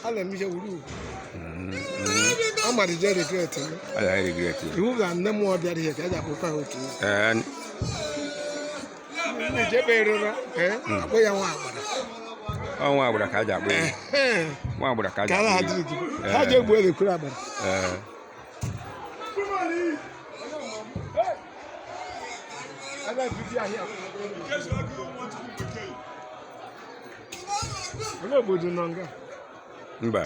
A na-eme ihe wuru ugwu. A mara je regret m. Ọ ya regret ya. Iwu ga nne m ọ bịara ihe ka eji akpụkwa ha otu. Ee. Nne jebe erora, ee, akpọ ya nwa agbara. Ọ nwa agbara ka a ji akpọ ya. Ee, Nwa agbara ka a ji ka a akpọ ya. na-adịrị gị. Ha ji egbu elekwuru agbara. Ee. Onye obodo nọ nga? Mba.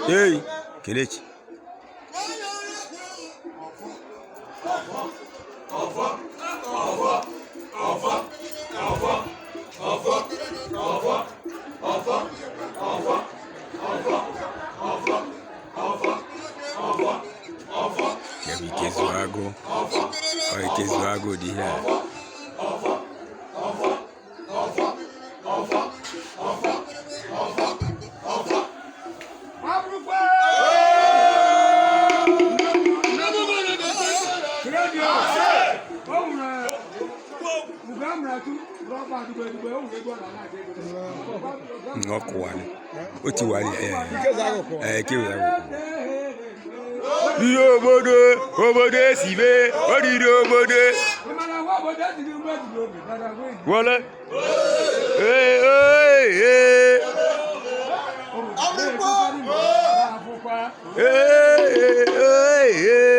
Ei, Kelechi. Ya bụ Ikezu agụ. Ọ Ikezu agụ dị ihe a. Ọ kụwalị. O tiwalị. Ee. Ikezu agụ kụwa. Ee, Ikezu agụ kụwa. Ihe obodo obodo esi mee oriri obodo wọle ee ee ee ee ee ee.